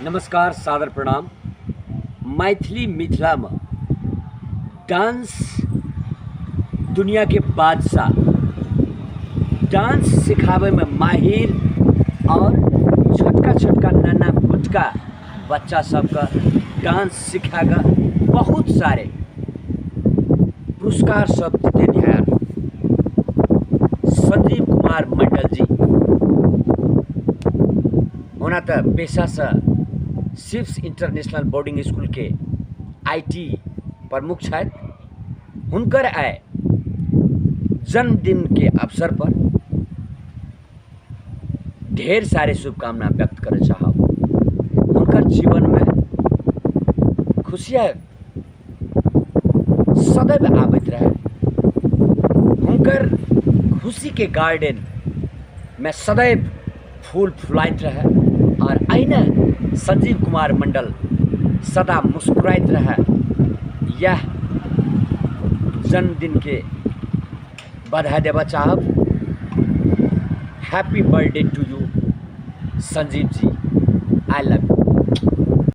नमस्कार, सादर प्रणाम। मैथिली मिथिलामे डांस दुनियाके बादशाह, डांस सिखाबैमे माहिर आओर छोटका छोटका नाना भुटका बच्चा सबके डांस सिखा कऽ बहुत सारे पुरस्कार सब जीतेनिहार संजीव कुमार मंडल जी। ओना तऽ पेशासँ सिप्स इंटरनेशनल बोर्डिंग स्कूलके I T प्रमुख छथि। हुनकर आइ जन्मदिनके अवसर पर ढेर सारे शुभकामना व्यक्त करय चाहब। हुनकर जीवनमे खुशियाँ सदैव आबैत रहै, हुनकर खुशीके गार्डनमे सदैव फूल फुलाइत रहै आओर एहिना संजीव कुमार मण्डल सदा मुस्कुराइत रहै, इएह जन्मदिनके बधाई देबऽ चाहब। Happy birthday to you Sanjeev ji, I love you.